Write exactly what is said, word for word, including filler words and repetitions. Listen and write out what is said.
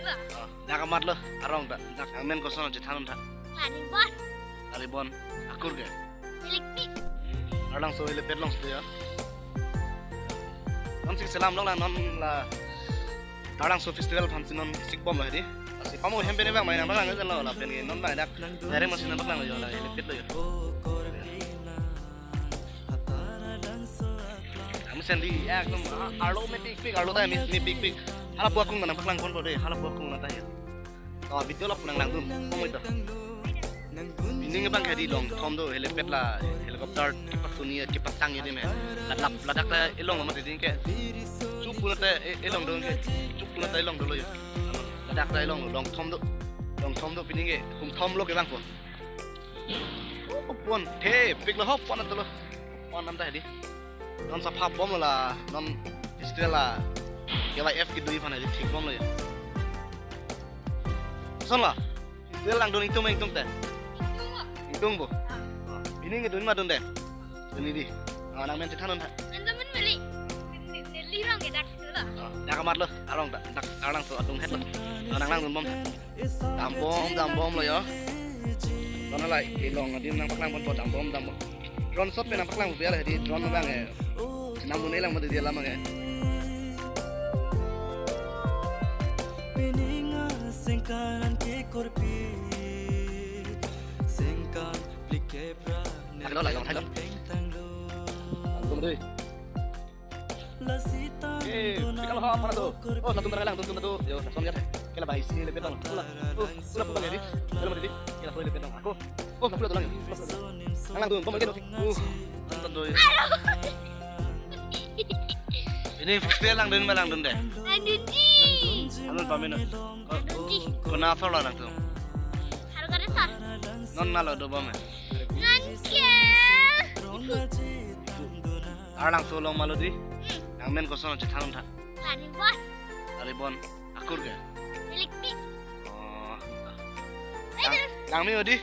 Ah, dak amat lo, arong ta, dak nangmen koson chethan tha. Laribon. Laribon, akur ke? Hilikpik. Arlangso hilepet along si ya. Non sik selam long la non la Arlangso festival aphan si non sikbom lo hedi. Lasi pamo hem pen bang mai nangpaklang lo lapen ke non bang dak. Direct masi nangpaklang lo la hilepet lo yo. Kami sendi ekdom arlo mepikpik, arlo ta me mepikpik. Hala buakung nangpaklang pon pode, hala buakung nang ta ya. To video lo pu nanglangdun, pamo ito. Pining bang hedi longthom do, hilepet la helicopter kepatuni kepatang hedi me. Ladak ladak ta ilong lo mati ding ke. Chup pulote e- ilong do ke. Chup pulote ilong dolo yo. Ladak ta ilong lo, longthom do. Longthom do pining ke, humthom lo ke bang pon. Oh, pon, thepik lo hop pon atlo. Pon nam ta hedi. Non sapha bom lo la, non festival la K Y F kedui aphan hedi thik bom lo ya. Son la, festival langdun ingtung ingtung te. Ingtung bo. Pining kedun ma dun te. Dun hedi. Ah, nangmen chethan non tha. Anda men meli. Neli rong ke dak lo. Ah, dak amat lo, arong dak, dak Arlangso adung het lo. Ah, nanglangdun bom tha. Dambom, dambom lo yo. Kono la ilong adim nangpaklang pon po, dambom, dambom. Drone shot pen nangpaklang biar hedi drone bang eh. Nangdun elang mati dia lama ke. Pininga sengkan ke korpi. Sengkan plike pra. Hello, lai long, hello. Tum dui. Eh, pikal ha mana tu? Oh, latum terang lang, tum tum tu. Yo, langsung ya. Kela bai si le petang. Pula. Oh, pula pula jadi. Kalau mau jadi, kela pula le petang. Ako. Oh, pula tu lang. Lang lang tu, pom lagi tu. Uh, tum tu. Ini festival langdun ma langdun te? Langdun ji. Anu pamina. Langdun ji. Kona asor lang tu. Halo kada sar. Non nalo do bom. Non ke. Arlangso along ma lo di. Hmm. Nangmen koson chethan tha. Laribon. Laribon. Akur ke? Hilikpik. Oh. Eh, lang, terus. Langme hedi.